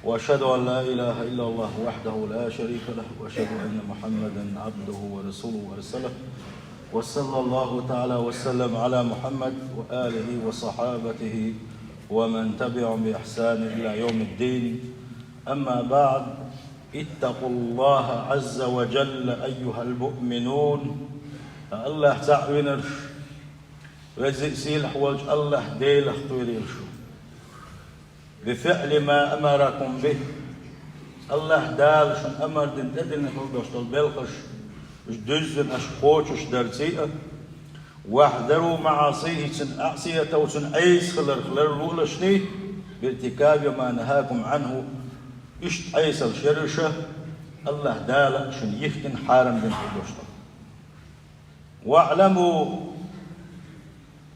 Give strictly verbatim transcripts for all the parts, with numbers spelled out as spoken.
وأشهد أن لا إله إلا الله وحده لا شريك له، وأشهد أن محمدا عبده ورسوله أرسله، وصلى الله تعالى وسلم على محمد وآله وصحابته ومن تبعهم بإحسان إلى يوم الدين. أما بعد، اتقوا الله عز وجل أيها المؤمنون. АллахӀ цаӀ винарш, веза а сийлахь волчу АллахӀ Делах кхоьрийла шу. بفعل ما أمركم به. АллахӀ Дала шуна амар дина тӀедиллина хила долуш долу белхаш, уьш дуьззина аша кхочушдарций а, واحذروا معاصيه, цуьнан маӀсиятах, цуьнан Ӏеса хиларх ларлолашний, بارتكاب ما نهاكم عنه, иштта Ӏесалла шерриша, АллахӀ Дала шуна йихкина хьарам дина хила долуш долу. واعلموا,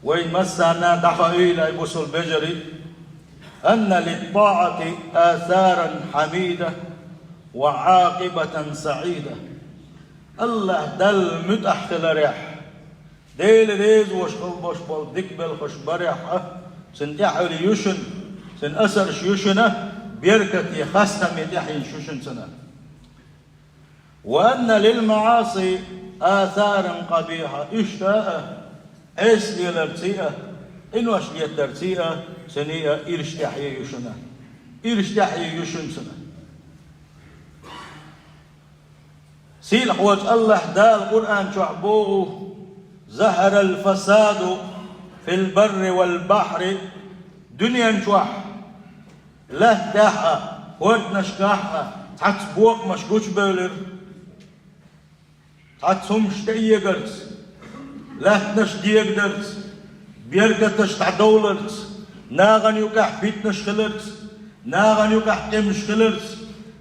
вайн массарна дӀахоуьйтийла, ай бусул бежарий, أن للطاعة آثارا حميدة وعاقبة سعيدة. АллахӀ Далла муьтӀахь хиларехь, Дела реза волуш хила болуш болу дика белхаш барехь а, цуьнан тӀаьхье ю шуна, цуьнан асарш ю шуна, беркате, хастаме тӀаьхье ю шуна цуьнан. وأن للمعاصي آثارا قبيحة. Иштта а, Ӏеса леларций а, къинош леттарций а, цуьнан а ирча тӀаьхье ю шуна. Ирча тӀаьхье ю шуна цуьнан. Сийлахь волчу АллахӀ Дала Къуръан чохь боху: ظهر الفساد في البر والبحر. Дуьнен чохь, лаьттахь а, хӀордашкахь а цхьацца бохамаш гучубевлира. Цхьацца хӀумаш тӀеэгарца, лаьттанаш дегадарца, беркаташ дӀадовларца, нахана юкъахь питанаш хиларца, нахана юкъахь къемаш хиларца,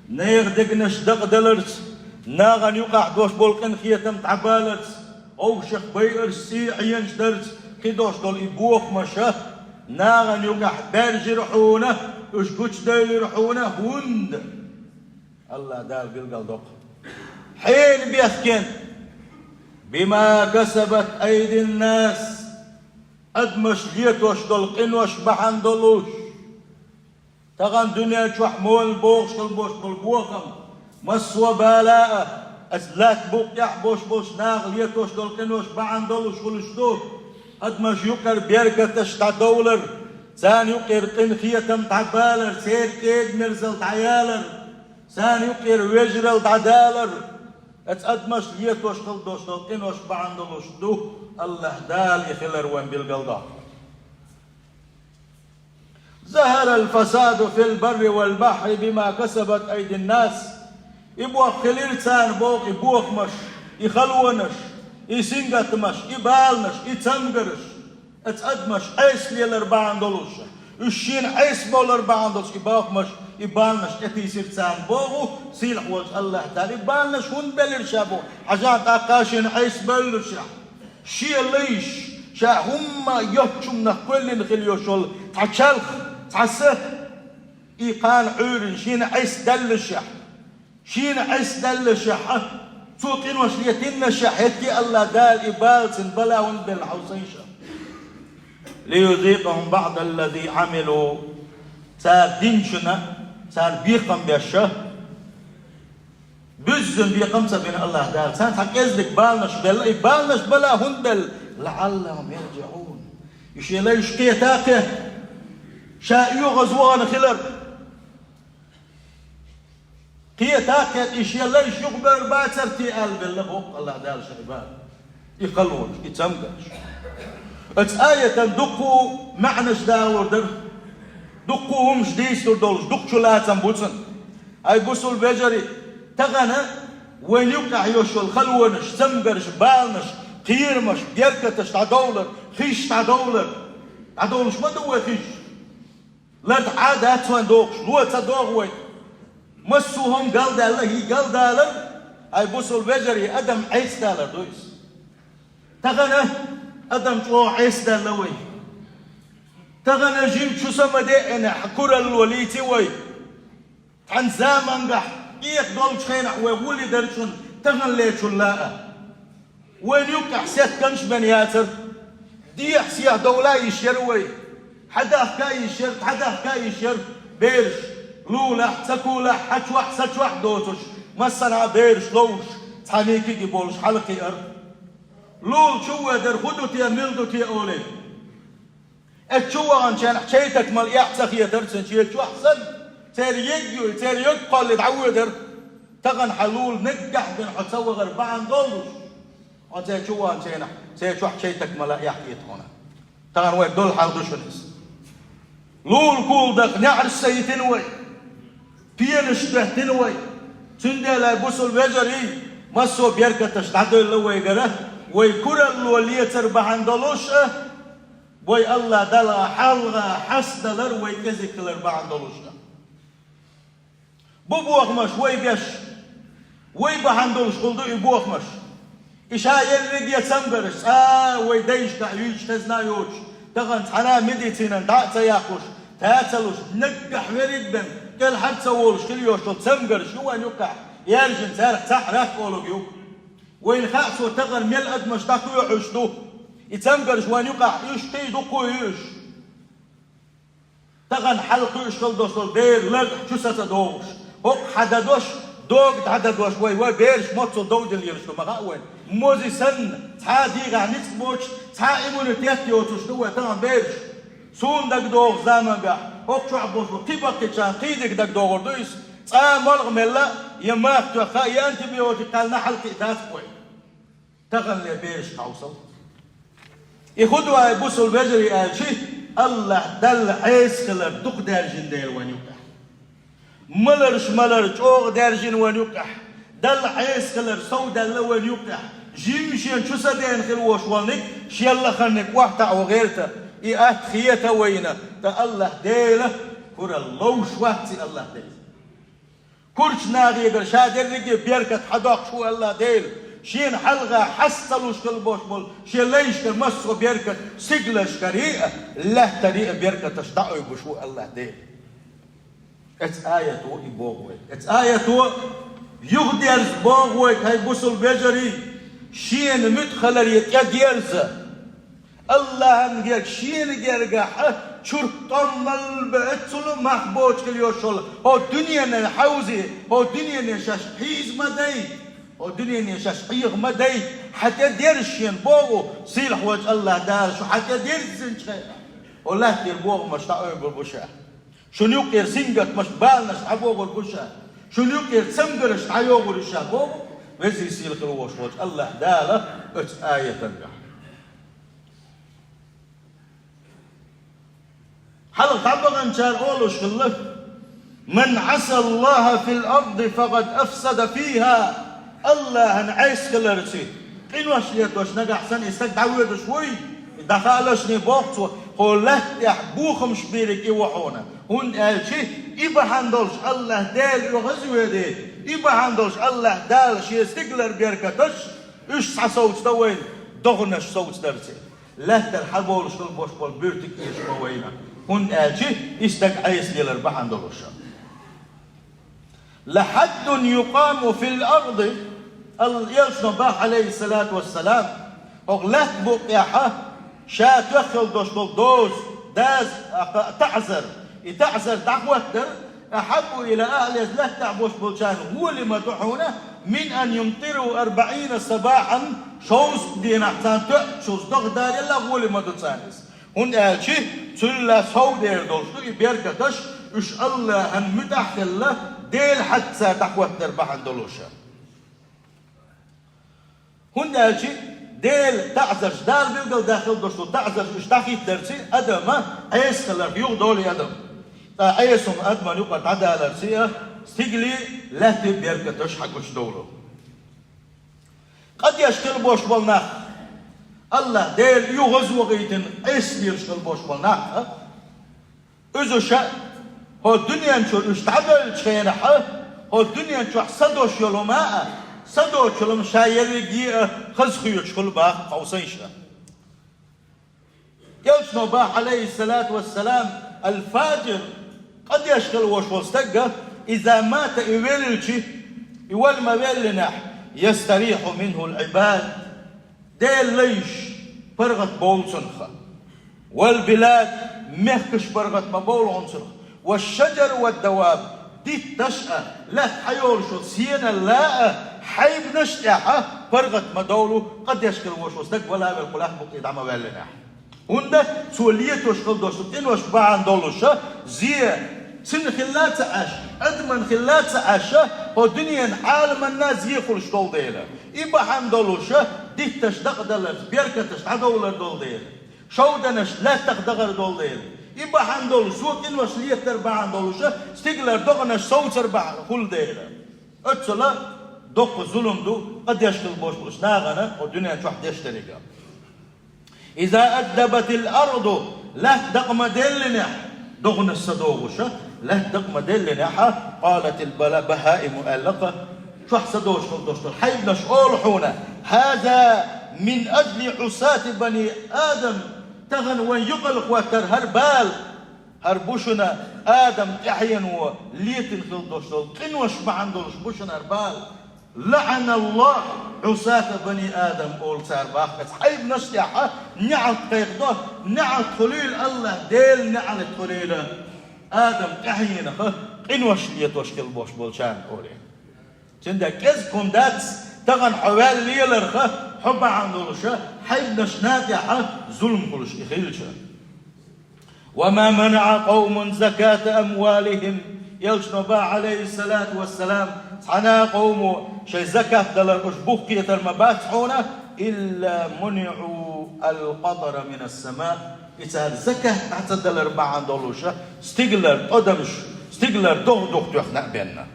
нехан дегнаш дакъадаларца, нахана юкъахь долуш болу къинхетам дӀабаларца, овшах байарш, цӀий Ӏенаш дарца, кхидолуш долу и бохамаша, нахана юкъахь баьржира хьуна, уьш гучудевлира хьуна, хӀунда? АллахӀ Дала билгалдоккху. Хьенан бехкенна? بما كسبت أيدي الناس. Адамаш летош долу къинош бахьана долуш. Тахана дуьнен чохь молла бохуш хила болуш болу бохам, массо а бала а, аса латта букъ тӀехь болуш болчу наха летош долу къинош бахьана долуш хуьлуш ду. Адамаш юкъара беркаташ дӀадовлар, царна юкъара къинхетам дӀабалар, церан кӀеда-мерзалла дӀаялар. Царна юкъера вежаралла дӀадалар, аса адамаш летош хила долуш долу къинош бахьана долуш ду, АллахӀ Дала и хилар вайн билгалдоккху. ظهر الفساد في البر والبحر بما كسبت أيدي الناس. И бохам хилира царна боху, и бохамаш, и халонаш, и сингаттамаш, и баланаш, и цамгарш. Аса адамаш Ӏеса лелар бахьана долуш, уьш шена Ӏеса бовлар бахьана долуш, и бохамаш, и баланаш тӀетийсира царна боху, сийлахь волчу АллахӀ Дала. И баланаш хӀунда белира ша боху? Хьажахьа, тӀаккха шена Ӏеса бевллашехь, шен лайш, ша хӀумма йоцчунах кхоьллина хила йолуш йолу цхьа чалх, цхьа са, и кхана Ӏуьйранна шена Ӏеса даьллашехь, шена Ӏеса даьллашехь, цо къинош летиннашехь, хӀетте АллахӀ Дала и бала, цуьнан бала хӀунда белла хьовсийша. ليذيقهم بعض الذي عملوا. Цара динчунна, цара бекхам беш, буьззина бекхам ца бина АллахӀ Дала, царна цхьа кӀеззиг баланаш белла, и баланаш бала хӀунда белла? لعلهم يرجعون. И шен лайш кхета а кхетта, ша оьгӀазвахана хилар. Кхета а кхетта, и шен лайш юхабевр бацара те аьлла белла боху АллахӀ Дала шайн бала. И халонаш, и цамгарш. Оцу аятан дуккха а маьӀнаш далур дара, дуккха а хӀумаш дийцалур долуш, дукха чулацам бу цуьнан. Ай бусул вежарий, тахана вайн юккъехь йолуш йолу халонаш, цамгарш, баланаш, кхерамаш, беркаташ дӀадовлар, хиш дӀадовлар. ДӀадовлуш ма ду вай хиш. Лартахь Ӏа дац вайн дохуш, ло ца догӀу вай. Массо а хӀума галдаьлла, хӀинца галдалар, ай бусул вежарий, адам Ӏеса далар ду иза. Тахана адам чӀогӀа Ӏеса даьлла вай. Тахана жима чу са ма деъина, куралло лийци вай. Цхьана замангахь, къеха долчу хенахь вай гӀуллакх дара цунна, тахана лечунна а. Вайн юккъехь сеттанаш бен яцара. Дехьа-сехьа довла а йиш яра вай. Хьадахка а йиш яра, дӀадахка а йиш яра. Бераш, Лулахь, ца кулахь, хьа чохь, са чохь доцуш, массанхьа бераш ловш, цхьа микиги болуш хьалакхиар. Лула чу а ведар, хӀун ду те, мила ду те олий. Эцу чу ваханчарна чай тӀе мала эхь ца хетар цуьнан, шен чохь санна, церан йиг юй, церан йиг кхоллий дӀавоьдар. Тахана хьан лула наггахь бина хьо ца вахар бахьана долуш, хьо церан чу ваханчарна, церан чохь чай тӀе мала эхь хета хьуна. Тахана вай долу хьал ду шуна иза. Лула кула даха неӀарш сайтина вай, пенаш беттина вай. Цундела, бусул вежарий, массо а беркаташ дӀадевлла вайгара, вай куралло лецар бахьана долуш а, вай АллахӀ Далла хьалха хьастадалар вай кӀезиг хилар бахьана долуш а. Бу бохамаш вай беш, вай бахьана долуш хӀума ду и бохамаш. И ша ерриге цамгарш, цкъа а вай дайшкахь юьйцуш хезна а йоцуш, тахана цхьана а медицинан дӀа а ца яккхуш, та а ца луш, наггахь верриг бен, кӀелхьара ца волуш хила йоцуш йолу цамгарш ю вайн юккъехь, яьржина царах цхьаъ рак олуг ю. Вайна хаьа цо тахана мел адамаш дӀакхоьхьуш ду. И цамгарш вайн юккъехь уьш кхин дуккха а ю уьш. Тахана хьалакхуьуш хила долуш долу Делан лагӀа чу са ца догӀуш, хӀокху хьан дан дош, дога дӀадан дош вай, вай бераш моццул довдина лелаш ду ма хаьа вайна. Мози санна, цхьа а дегӀахь ницкъ боцуш, цхьа а иммунитет йоцуш ду вай тахана бераш. Суна дагадогӀу заманчохь, хӀокху чохь болчу кхин баккхийчарна кхин дика дагадогӀур ду иза, цкъа а молха мелла, я мах тоьхна, я антибиотик кхаьллина хьалакхиъна дац вай. Таханле бераш кховсал. И хӀун ду, ай бусул вежарий аьлчи, АллахӀ Далла Ӏеса хилар дукха даьржина дела вайн юккъехь. Маларш малар чӀогӀа даьржина вайн юккъехь. Далла Ӏеса хилар сов даьлла вайн юккъехь. Жимма шен чу са дена хила волуш волниг, шен лаханиг охьатаӀо гӀерта, и атта хета вайна, ткъа АллахӀ Дела куралла ловш вац и АллахӀ Дела. Курчу нахегара ша дерриге беркат хьадоккхуш ву АллахӀ Дела, шена хьалха хьаста ца луш хила болуш болу шен лайшкара массо а беркат, стиглашкарий а, лаьттарий а беркаташ дӀаойбуш ву АллахӀ Дела. Эцу аято и боху вайга. Эцу аято юхадерза боху вайга, хӀай бусул вежарий, шена муьтӀахь хиларе тӀедерза. АллахӀан герга, шена гергахь чурт тӀом мел беъча, цул мах боцуш хила йолуш йолу хӀокху дуьненан хьовзе, хӀокху дуьнене шаьш хьийза ма дай, хӀокху дуьнене шаьш хьеха ма дай, хьан тӀе дерза шена боху сийлахь волчу АллахӀ Дала, шу хьан тӀе дерзинчу хенахь, хӀокху лаьттара бохамаш дӀаойбур бу ша. Шуна юккъера сингаттамаш, баланаш дӀабохур бу ша. Шуна юккъера цамгарш дӀайогӀур ю ша боху, везий сийлахь хила волуш волчу АллахӀ Дала оцу аятангахь. Хьалха дӀабаханчара олуш хилла: «Ман Ӏаса АллахӀа фил арди факъад афсада фихӀа». АллахӀан Ӏеса хиларций, къинош летош нагахь санна и стаг дӀавоьдуш вуй, и дӀахаалаш боху цо, хӀокху лаьтта тӀехь бохамаш бийриг и ву хьуна, хӀунда аьлча и бахьана долуш АллахӀ Дела оьгӀазведе, и бахьана долуш АллахӀ Дала шен стиглара беркаташ, уьш схьасовцадо вайна, догӀанаш совцадарций. Лаьттара хьалабовлуш хила болуш болу буьртиг эша ма вайна, хӀунда аьлча и стаг Ӏеса лелар бахьана долуш. «Ла хьаддун юкъаму фил арди», ал-, элчано боху, Ӏалайхиссалату вассалам, хӀокху лаьтта букъехь ша тоьхна хила долуш долу доза, даза, а, таӀзар, и таӀзар дӀахӀоттар, «ахьаббу ила ахӀли», лаьттахь болуш болчарна гӀоли ма ду хьуна, «мин ан юмтиру арбаӀина сабахьан», шовзткъа дийнахь царна тоьъчул дагадалийта гӀоли ма ду царна иза. ХӀунда аьлча цул совдер долуш ду и беркаташ, уьш АллахӀан муьтӀахь хилла, Дела хьаьжцара дӀахӀоттар бахьана долуш. ХӀунда аьлча Делан таӀзарш, Дала билгалдаьккхина долуш долу таӀзарш уьш дӀахӀиттарций, адам Ӏеса хиларх юхадолу адам. Ткъа Ӏеса хӀума адаман юкъара дӀадаларций а, стигалий, лаьттий беркаташ хьагучудовлу. Къа деш хила болуш болу нах, АллахӀ Дела оьгӀазвахийтина Ӏеса лелаш хила болуш болу нах а, уьш ша хӀокху дуьнен чуьра уьш дӀабевллачу хенахь а, хӀокху дуьнен чохь са дош йолу хӀума а, са доцу хӀума ша ерриге а хазахеташ хуьлу боху кховсийша. Элчано боху, Ӏалайхиссалату вассалам, аль-фаджир, къа деш хила волуш волу стаг, иза мата, и веллачи, и вала ма веллинехь, ястарихьу минхул Ӏибад. Делан лайш паргӀат бовлу цунах. Вал билад, мехкаш паргӀат ма бовлу хьуна цунах. Ва шаджар ва даваб, Дитташ а, лаьтта хьайолуш йолу сенал а, хьайбанаш а тӀехь паргӀат ма довлу, къа деш хила волуш волу стаг вала велла кху лаьтта букъ тӀе дӀа ма ваьллинехь. ХӀунда цо летош хила долуш, къинош бахьана долуш а, зе цуьнан хилла а ца Ӏаш, адаман хилла а ца Ӏаш, хӀокху дуьненан Ӏаламанна зе хуьлуш долу дела. И бахьана долуш а, дитташ дакъадаларца, беркаташ дӀадовлар долу дела. Шовданаш лаьттах дахар долу дела. И бахьана долуш, цо къинош летар бахьана долуш а, стигалара догӀанаш совцар бахьана хуьлу дела. Оццула доккха зулам ду къа деш хила болуш болчу нахана хӀокху дуьнен чохь деш дерг а. Иза аддабатил арду, лаьтта дакъа ма деллинехь, догӀанаш са догӀуш а, лаьтта дакъа ма деллинехь, къалатил бала-, бахаиму аьлла-кх, чохь са доцуш хила долуш долу хьайбанаш олу хьуна: «Хаза мин ажли Ӏусати бани Адам, тахана вайн юкъалла хӀоттар хӀара бала, хӀара бу шуна Адам тӀаьхьено летина хила долуш долу къинош бахьана долуш бу шуна хӀара бала». «ЛаӀаналлаху Ӏусата бани Адам», олу цара боху, хьайбанаш тӀехь неӀалт кхайкхадо, неӀалт хуьлийла, АллахӀ Делан неӀалт хуьлийла Адам тӀаьхьенах къинош летош хила болуш болчарна олий. Цундела кӀезиг хӀума дац, тахана хьо ваьлла леларх, хьо бахьана долуш а, хьайбанашна тӀехь зулам хуьлуш и хилча. «Ва ма манаӀа къавмун заката амвалихим». Элчано боху, Ӏалайхиссалату вассалам, цхьана а къовмо шайн закат далар, уьш бух кхетар ма бац хьуна, «илла муниӀу ал-къатара минас-сама». И цара закат дӀа ца далар бахьана долуш а, стигалара тӀадамаш, стигалара догӀа духатоьхна а бенна.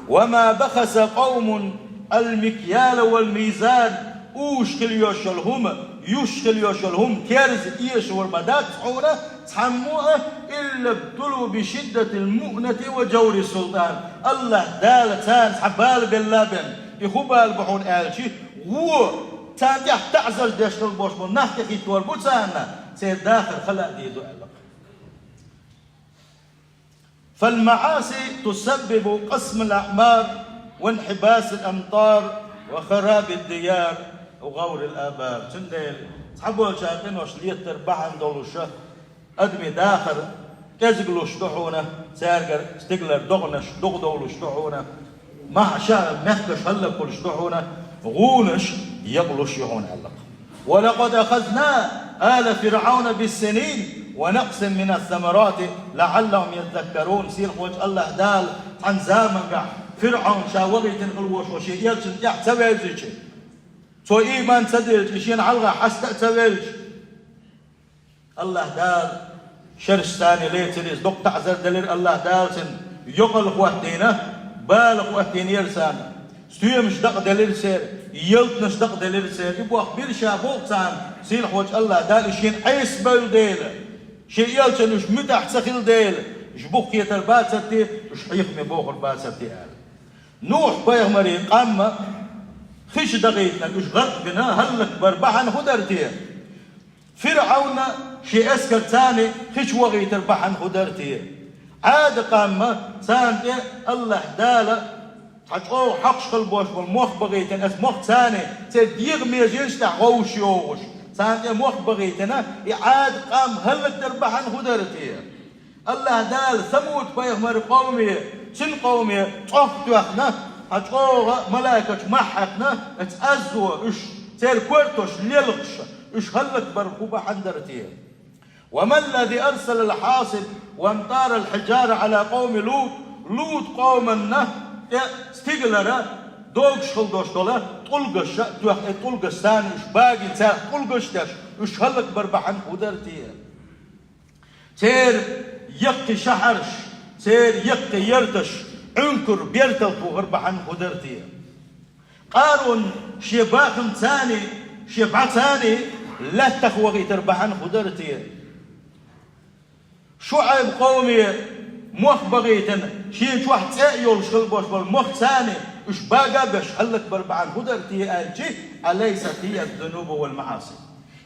«Ва ма бахаса къавмун ал-микъяла вал-мизан», уьш хила йолуш йолу хӀума, юьш хила йолуш йолу хӀума, терза эшавар ма дац хьуна цхьаммо а, «илла бтулу би шиддатил муънати ва жаври султан». АллахӀ Дала царна цхьа бала белла а бен, и хӀун бала бу хьуна аьлча, вон царна тӀехь таӀзар деш хила болуш болу нах тӀехӀиттор бу царна, церан дахар хала а дийр ду аьлла. «Фал-маӀаси тусаббибу къасмал-аӀмар ва инхьибасал-амтар ва харабид-дияр ва гӀаврил-абар». Цундела цхьаболчара къинош леттар бахьана долуш а, адамийн дахар кӀезиг луш ду хьуна, цаьргара стигалара догӀанаш догӀа довлуш ду хьуна, маьхьа ша мехкаш хӀаллакьхуьлуш ду хьуна, гӀунаш якъалуш ю хьуна аьлла-кх. «Ва лакъад ахазна ала ФирӀавна бис-синин ва накъсин минас-самарати лаӀаллахум яззаккарун». Сийлахьчу АллахӀ Дала цхьана заманахь ФирӀавн ша вахийтина хила волуш волу шен элчанна тӀехь ца вевзича, цо ийман ца диллича, и шена хьалха хьаста а ца вевзича, АллахӀ Дала шераш царна лецира иза, доккха таӀзар делира АллахӀ Дала цунна, йокъал хӀоттийна, бала хӀоттийнера царна, стоьмаш дакъаделира церан, ялтанаш дакъаделира церан. И боху бира ша боху царна, сийлахьчу АллахӀ Дала и шена Ӏесабевлла дела, шен элчанна уьш муьтӀахь ца хилла дела, уьш бух кхетар бацар те, уьш хьехаме бохур бацар те аьлла. Нухь-пайхамаран къам хиш дахийтинарг, уьш гӀаркъ бина, хӀаллакбар бахьана хӀун дара те? ФирӀавна шен эскар царна хиш вахийтар бахьана хӀун дара те? Ӏадан къам царна тӀе АллахӀ Дала цхьа чӀогӀа хьакхаш хила болуш болу мох бахийтина, аса мох царна, церан дегӀан меженаш тӀехь гӀовгӀаш йогӀуш, царна тӀе мох бахийтина, и Ӏадан къам хӀаллакдар бахьана хӀун дара те? АллахӀ Дала Самуд-пайхамаран къовме, цуьнан къовме цӀогах тоьхна, цхьа чӀогӀа малайкаш мохь хьаькхна, оцу аззо уьш, церан коьртош лелхаш, уьш хӀаллакбар хӀун бахьана дара те? «Ва маллази арсалал хьасиб ва амтарал хьижара Ӏала къовми Лут». Лут къоманна тӀе стигалара догуш хила долуш долу тӀулгаш а тоьхна, и тӀулгаш царна уьш багийна, царах тӀулгаш а деш, уьш хӀаллакбар бахьана хӀун дара те? Церан яккхий шахьарш, церан яккхий ярташ Ӏункар бертал тухар бахьана хӀун дара те? Къарун шен бахам царна, шен бӀа царна лаьттах вахийтар бахьана хӀун дара те? ШуӀайб къовме мох бахийтина, шен чохь цӀе а йолуш хила болуш болу мох царна, уьш бага а беш хӀаллакбар бахьана хӀун дара те аьлча, «Алайсат хӀия аз-зунубу вал-маӀаси».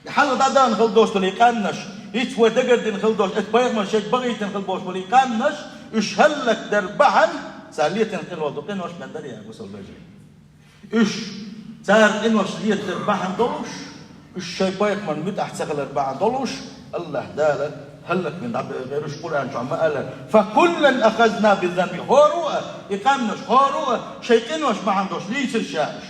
И хьалха дӀадахана хила долуш долу и къаьмнаш, хӀинца вай дагардина хила долуш, оцу пайхамара шайга бахийтина хила болуш болу и къаьмнаш, уьш хӀаллакдар бахьана, цара летина къинош ду, къинош мел дара, я мусалман вежарий. Уьш, цара къинош летар бахьана долуш, уьш шайн пайхамарна муьтӀахь ца хилар бахьана долуш, АллахӀ Дала ХӀаллаквина дӀабе-, бераш Къуръан чу ма аьлар: «فكلا أخذنا بذنبه». ХӀоруа, и къаьмнаш, хӀоруа шоай къинош бахьан долуш лийцира ша уьш.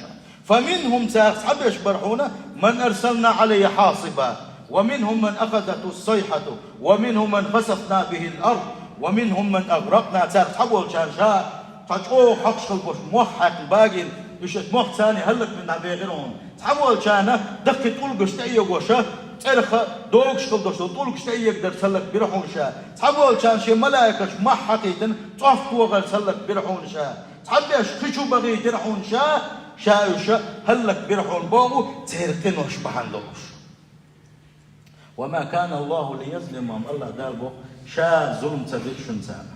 «فمنهم», царах цхьаберш бара хьуна, «من أرسلنا عليه حاصبا، ومنهم من أخذته الصيحة، ومنهم من خسفنا به الأرض، ومنهم من أغرقنا». Царах цхьаболчарна ша цхьа чӀогӀа хьокхуш хила болуш мох хьаькхна багийна, уьш оцу мохца хӀаллаквина дӀабехира хьуна. Цхьаболчарна даккхий тӀулгаш тӀеэгоша, цӀерах догуш хила долуш долу тӀулгаш тӀеэгадара хӀаллакбира хьуна ша. Цхьаболчарна шен малайкаша мохь хьакхийтина, цӀогах тохарца хӀаллакбира хьуна ша. Цхьаберш хи чу бахийтира хьуна ша, ша уьш хӀаллакбира хьуна боху церан къинош бахьана долуш. «وما كان الله ليظلمهم», АллахӀ Дала боху, ша зулам ца дира шуна царна.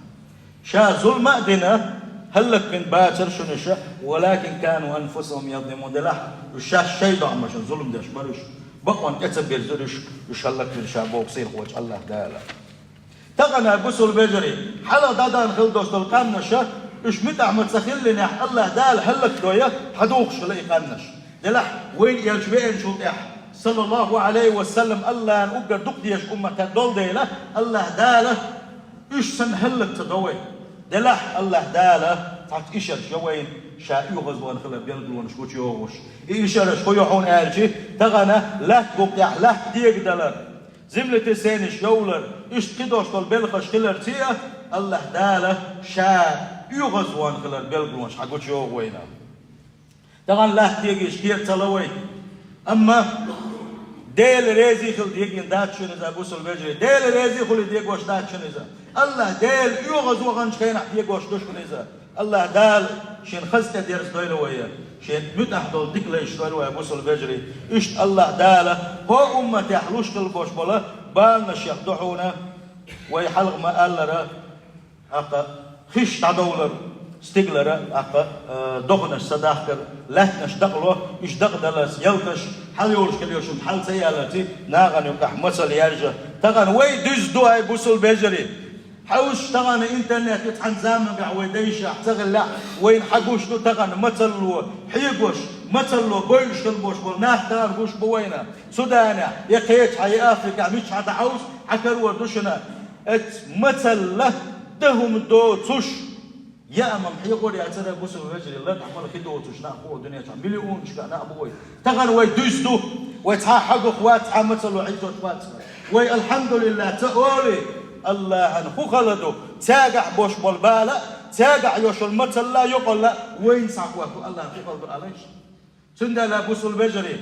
Ша зулам а дина, хӀаллаквина бацара шуна уьш, «ولكن كانوا أنفسهم يظلمون», делахь уьш шаьш шайн догӀмашна зулам деш бара уьш, бакъонна тӀе ца бирзира уьш, уьш хӀаллаквира ша боху сийлахьчу АллахӀ Дала. Тахана, бусалба вежарий, хьалха дӀадахана хила долуш долу къаьмнаш, уьш муьтӀахь ма ца хиллинехь, АллахӀ Дала хӀаллакдой, хьадухуш хила и къаьмнаш. Делахь вайна элча веанчул тӀаьхьа, саллаллаху Ӏалайхи ва саллам, АллахӀна уггар дукха дезачу умматах долу дела, АллахӀ Дала уьш санна хӀаллак ца до вай. Делахь АллахӀ Дала цхьацца ишарш йо вайна, ша оьгӀазвахана хилар белгалонаш гучуйохуш. И ишарш хӀун ю хьуна аьлча, тахана лаьтта букъ тӀехь лаьтта дегадалар, землетрясенеш йовлар, иштта кхидолуш долу белхаш хиларца а, АллахӀ Дала ша оьгӀазвахана хилар белгалонаш хьагучуйоху вайна. Тахана лаьтта дегийча кхера ца ло вай. Амма Дела реза хила дегийна дац шуна иза, бусалба вежарий. Дела реза хуьлий дегош дац шуна иза. АллахӀ Дела оьгӀазваханчу хенахь дегош ду шуна иза. АллахӀ Дала шен хаза тӀедерзадойла вай, шен муьтӀахь долу дика лайш дойла вай, бусалба вежарий. Иштта АллахӀ Дала хӀокху умматехь луш хила болуш болу баланашех ду хьуна, вай хьалха ма-аллара, тӀаккха хиш дӀадовлар, стигалара, тӀаккха, э, доханаш са дахкар, лаьттанаш дакъало, уьш дакъадаларца ялташ, хьалайолуш хила йолуш хӀума хьал ца яларца, нахана юкъахь мацалла яржа. Тахана вай дуьзна ду, хӀай бусалба вежарий. Хьовсуш тахана интернет ю, цхьана заманахь вай дайшехь ца хиллехь, вайна хьагуш ду тахана мацалло, хьегош, мацалло бойуш хила болуш болу нах тахана гуш бу вайна. Суданехь, я кхечахьа, я Африкехь, миччахьа дӀахьовса, хьан карор ду шуна. Эцу мацалла дан хӀума доцуш, яа ма хьехор яцара, бусалба вежарий, лартӀахь мала хи доцуш нах бу вай дуьнен чохь, миллионашкахь нах бу вай. Тахана вай дуьзна ду, вай цхьа хьагух вац, цхьа мацалло хьийзош вац. Вай «АлхьамдулиллахӀ» ца олий, АллахӀан хӀун хала ду, цаьргахь бош болу бала, цаьргахь йош йолу мацалла, йокъалла, вайна схьахӀотто АллахӀан хӀун хала ду алайш. Цундела, бусалба вежарий,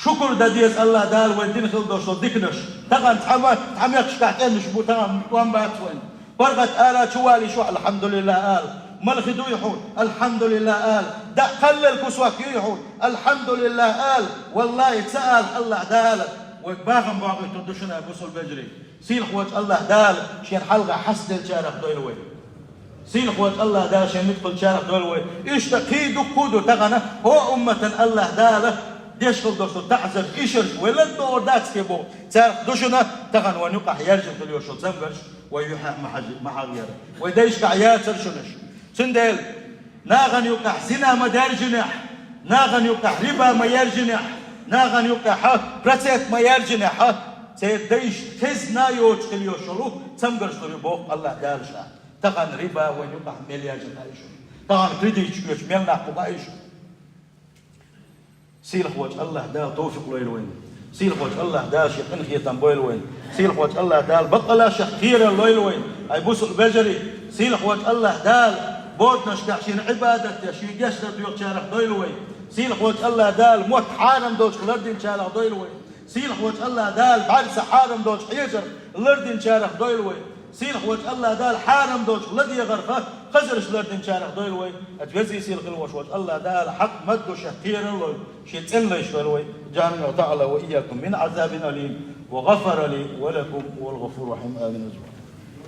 шукур дан деза АллахӀ Дала вай дина хила долуш долу диканаш. Тахана цхьа ма-, цхьа мехкашкахь тӀемаш бу, тахана тӀом бац вайн. ПаргӀат ара чу валийча, «АлхьамдулиллахӀ» ала. Мала хи дуй хьуна, «АлхьамдулиллахӀ» ала. ДӀа кхаллал кусок юй хьуна, «АлхьамдулиллахӀ» ала. Валлахи, ца ала АллахӀ Дала, вай бахам бакъийтур ду шуна, бусалба вежарий. Сийлахьчу АллахӀ Дала шена хьалха хьастаделлачарах дойла вай. Сийлахьчу АллахӀ Дала шен муьтӀахь хиллачарах дойла вай. Иштта кхин дуккха а ду тахана, хӀокху умматана АллахӀ Дала деш хила долуш долу таӀзар, ишарш, вай ладогӀар дац те боху. Царах ду шуна тахана вайн юкъахь яьржина хила йолуш йолу цамгарш, вай юьхьехь ма хьажи-, ма хьагӀ яра. Вай дайшкахь яцара шуна уьш. Цундела нахана юкъахь зина ма даьржинехь, нахана юкъахь риба ма яьржинехь, нахана юкъахь процент ма яьржинехь, церан дайша хезна йоцуш хила йолуш йолу цамгарш лур ю боху АллахӀ Дала ша. Тахана риба вайн юкъахь мел яьржина хаьа шуна. Тахана кредиташ оьцуш мел нах бу хаьа шуна. Сийлахьчу АллахӀ Дала товфикъ лойла вайна. Сийлахьчу АллахӀ Дала шен къинхетам бойла вайна. Сийлахьчу АллахӀ Дала баккъалла шех кхерар лойла вайна. Хьай бусалба вежарий, сийлахьчу АллахӀ Дала боданашкахь шена Ӏибадат деш, шен гечдар доьхучарах дойла вай. Сийлахьчу АллахӀ Дала мотт хьарам долчух лардинчарах дойла вай. Сийлахьчу АллахӀ Дала бӀаьрса хьарам долчух хьежарх лардинчарах дойла вай. Сийлахьчу АллахӀ Дала хьарам долчух ладегӀарх хазарш лардинчарах дойла вай. Ат вези сийлахь хила волуш волчу АллахӀ Дала хьакъ ма-дду шех кхерар лойла, шен цӀена лайш лойла вай. جعلنا الله تعالى وإياكم من عذاب أليم، وغفر لي ولكم، وهو الغفور الرحيم. آمين.